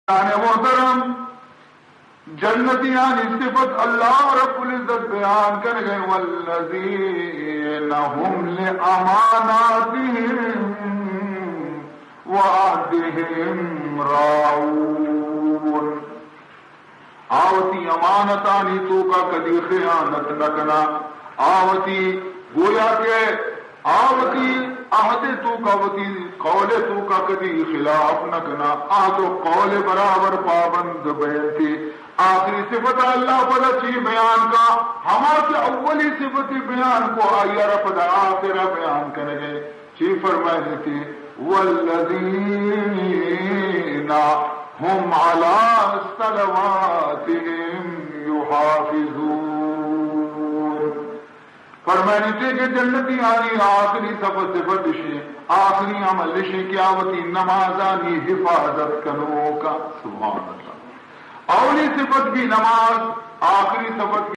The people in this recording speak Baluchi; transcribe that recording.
عزیزان محترم، جنتیانی صفت اللہ رب العزت بیان کنگے، والذین هم لأماناتهم وعهدهم راعون۔ آ وتی امانتانی توکا کدی خیانت نہ کنا، آ وتی گویا کہ آ وتی عہد توکا، وتی قول توکا کدی خلاف نہ کنا، عہد و قول برابر پابند بینتی۔ آخری صفت اللہ پدا چی بیان کا؟ ہما کہ اولی صفت بیان کو، آئی را پدا آخرا بیان کنگے۔ چی فرمائنتی؟ والذین هم علی صلواتهم یحافظون۔ فرمائنتی کہ جنتیانی آخری صفت، صفت اشی، آخری عمل اشی کہ آ وتی نمازانی حفاظت کنوکا۔ سبحان اللہ۔ اولی صفت بھی نماز، آخری صفت